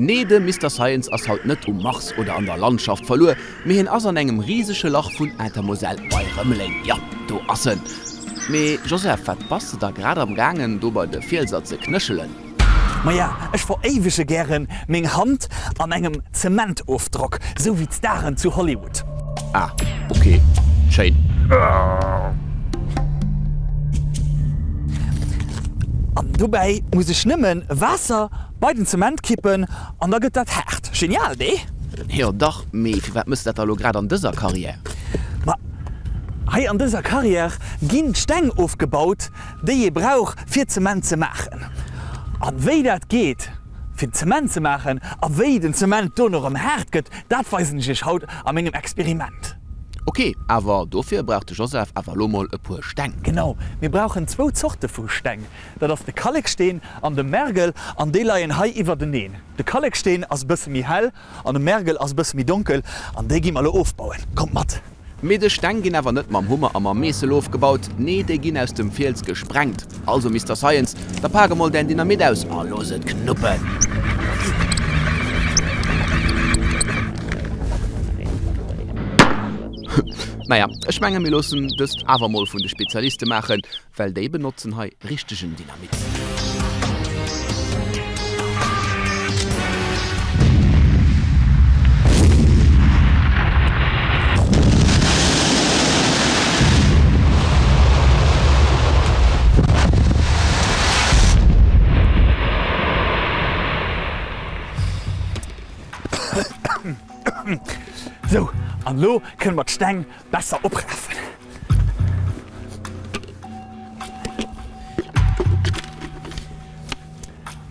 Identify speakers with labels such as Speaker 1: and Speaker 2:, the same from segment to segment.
Speaker 1: Nee, de Mister Science ass haut net um Mars oder an der Landschaft verluer, mee hien ass an engem risege Lach vun Intermoselle bei Rëmeleng. Jo, do ass en. Mee Joseph, wat bass de da grad am gaangen do bei de Fielser ze knéchelen?
Speaker 2: Maja, ech veréiwege gären meng Hand an engem Zementofdrock, sou wéi d'Staren zu Hollywood.
Speaker 1: Ah, ok, schéin.
Speaker 2: An dobäi muss ech nëmmen Waasser bei den Zement kippen an da gëtt dat haart. Genial, nee?
Speaker 1: Jo dach, mee firwat mëss de dat da lo grad an dëser Carrière?
Speaker 2: Ma hei an dëser Carrière ginn d'Steng ofgebaut, déi ee brauch fir Zement ze maachen. An wéi dat geet fir Zement ze maachen a wéi den Zement dono erëm haart gëtt, dat weisen ech iech haut a mengem Experiment.
Speaker 1: Ok, awer dofir brauch de Joseph awer lo mol e puer Steng.
Speaker 2: Genau, mir brauchen zwou Zorte vu Steng. Dat ass de Kalleksteen an de Mergel an déi leien hei iwwerteneen. De Kalleksteen ass e bësse méi hell an de Mergel ass e bësse méi donkel an déi gi mer elo ofbauen. Kommt mat!
Speaker 1: Mee des Steng ginn awer net mam Hummer a mam Meessel ofgebaut, nee déi ginn aus dem Fiels gesprengt. Also Mister Science, da pak emol däin Dynamit aus a looss et knuppen! Naja, ech menge mir loossen dëst awer mol vun de Spezialiste maachen, Well déi benotzen hei richtegen Dynamit.
Speaker 2: Sou, an elo kënne mer d'Steng besser oprafen.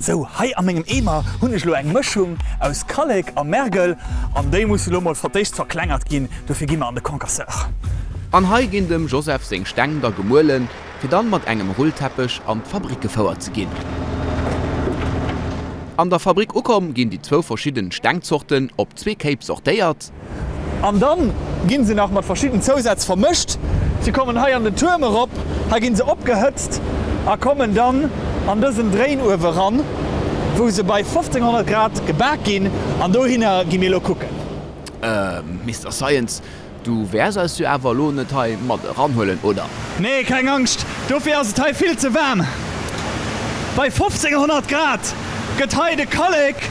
Speaker 2: Sou, hei a mengem Eemer hunn ech elo eng Mëschung aus Kallek a Mergel an déi muss elo mol fir d'éischt verklengert ginn. Dofir gi mer an de Concasseur.
Speaker 1: An hei ginn dem Joseph seng Steng da gemuelen, fir dann mat engem Rullteppech an d'Fabrik gefouert ze ginn. An der Fabrik ukomm, ginn déi zwou verschidden Stengzorten op zwee Kéip sortéiert.
Speaker 2: An dann ginn se nach mat verschidden Zousätz vermëscht. Se kommen hei an den Tuerm erop, hei ginn se opgehëtzt a kommen dann an dësen Dréinuewe ran, wou se bei 1500 Grad gebak ginn. An dohinner gi mir elo kucken.
Speaker 1: Äh, Mister Science, du wäers eis jo awer elo net hei mat eranhuelen, oder?
Speaker 2: Nee, keng Angscht, dofir ass et hei vill ze waarm. Bei 1500 Grad gëtt hei de Kallek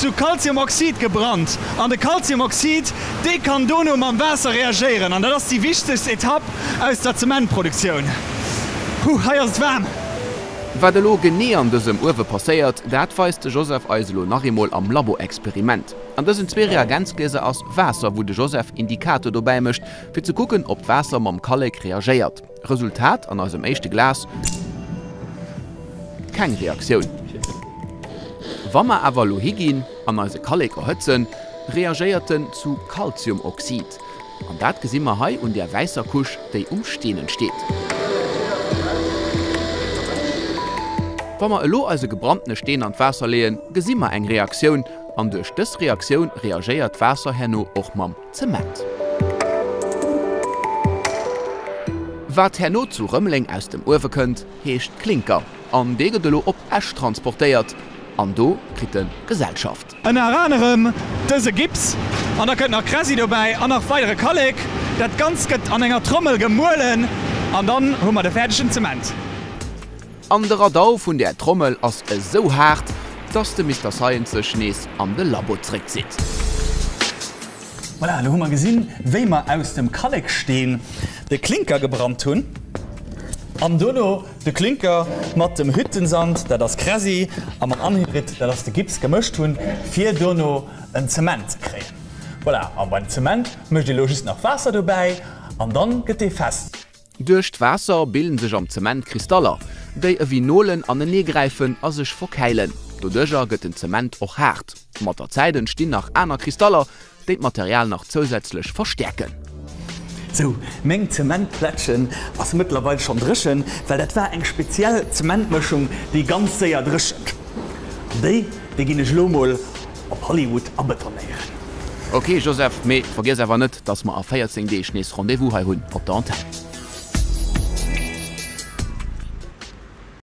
Speaker 2: zu Kalziumoxid gebrannt an de Kalziumoxid, dee kann dono mam Waasser reagéieren an dat ass déi wichtegst Etapp aus der Zementproduktioun. Huh, hei ass et waarm!
Speaker 1: Wat elo genee an dësem Uewe passéiert, dat weist de Joseph eis elo nach eemol am Labo-Experiment. An dësen zwee Reagenzglieser ass Waasser, wou de Joseph Indikator dobäi mécht, fir ze kucken, ob d'Waasser mam Kallek reagéiert. Resultat an eisem éischte Glas, keng Reaktioun. Wa mer awer elo higinn an eise Kallek erhëtzen, reagéiert en zu Kalziumoxid. An dat gesi mer hei un där wäisser Couche, déi um Steen entsteet. Wa mer elo eise gebrannte Steen an d'Waasser leeën, gesi mer eng Reaktioun. An duerch dës Reaktioun reagéiert d'Waasser herno och mam. Zement. Wat herno zu Rëmeleng aus dem Uewe kënnt, heescht Klinker an dee gëtt elo op Esch transportéiert an do kritt e Gesellschaft.
Speaker 2: Ënner anerem dëse Gips an da kënnt nach Kräsi dobäi an nach weidere Kallek. Dat Ganzt gëtt an enger Trommel gemuelen an dann hu mer de fäerdegen Zement.
Speaker 1: An de Radau vun där Trommel ass esou haart, dass de Mister Science sech nees an de Labo zréckzitt.
Speaker 2: Voilà, elo hu mer gesinn, wéi mer aus dem Kalleksteen de Klinker gebrannt hunn an dono de Klinker mat dem Hüttensand, dat ass Kräsi, a mam Anhydrit, dat ass de Gips, gemëscht hunn, fir dono en Zement ze kréien. Voilà, a beim Zement mécht ee elo just nach Waasser dobäi an dann gëtt dee fest.
Speaker 1: Duerch d'Waasser bilden sech am Zement Kristaller, déi ewéi Nolen aneneegräifen a sech verkäilen. Doduercher gëtt den Zement och haart. Mat der Zäit entstinn nach aner Kristaller, déi d'Material nach zousätzlech verstäerken.
Speaker 2: Sou, meng Zementplättchen ass mëttlerweil schonn dréchen, well dat war eng speziell Zementmëschung, déi ganz séier dréchent. An déi, déi ginn ech elo mol op Hollywood abetonéieren.
Speaker 1: Ok Joseph, mee vergiess awer net, dass mer a 14 Deeg nees Rendez-vous hei hunn op der Antenn.